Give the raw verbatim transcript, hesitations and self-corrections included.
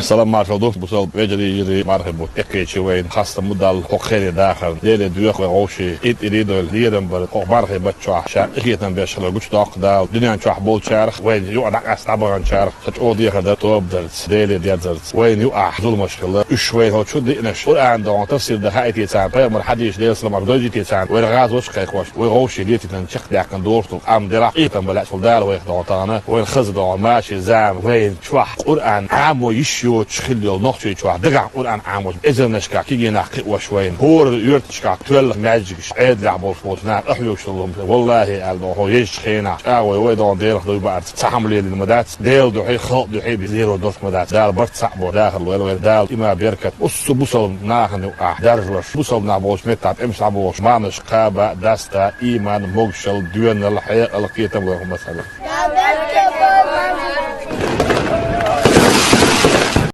Салам-маршалла ду, бусалба вежарий, йижарий, мархий бу тӀекхечи вайна, хастам бу Далла хӀокху хене дахарна. Деле доьху вай вовший, итт иридойла лерам бар, хӀокху мархий баттахь чохь ша къинхетам беш хилар гучудоккху Дала. Дуьнен чохь болчарах, вайна юкъа дӀакъаста дӀабаханчарах, ша чӀогӀа дехар дара тоба дарца, Деле дезарца. Вайна юкъахь зуламаш хилла. Уьш вайна хӀокху чу диънаш, Къуръан догӀун тафсир дан хаийтийцарна, пайхамар хьадийсаш Делан саламаш дойзийтийцарна, вайна гӀазот кхайкхош, вай вовший летийтан чекхдаьккхина дора цул. Амма делахь къинхетам бан лаьа цул Дала вайх догӀун тахана, вайна хаза догӀун, маша, зама, вайна чохь Къуръан Ӏамо йиш йоцуш хилла йолу нохчий чохь дагахь Къуръан Ӏамош, эзарнашкахь кегийнах кхиош вайна, хӀора оьрташкахь тоьлла маьждигаш, Ӏедалехь болуш боцу наха ахьа йогуш долу хӀума. Валлахи, аьлла догӀу, хӀокху езачу хенахь чӀагӀо вай догӀун Делах дуй баарца цхьа хӀума лелийна ма дац, Делан дуьхьа, халкъан дуьхьа беза лерор долуш ма дац. Дала барт цхьаъ бо, дахар лойла вайна. Дала иман, беркат, уссу бусалба нахана юкъахь даржош, бусалба нах болчу меттахь тӀемаш дӀабохуш, марнаш кхаба, даста, иман, могушалла, доьналла, хьекъал, кхетам лойла хӀума ца хилла.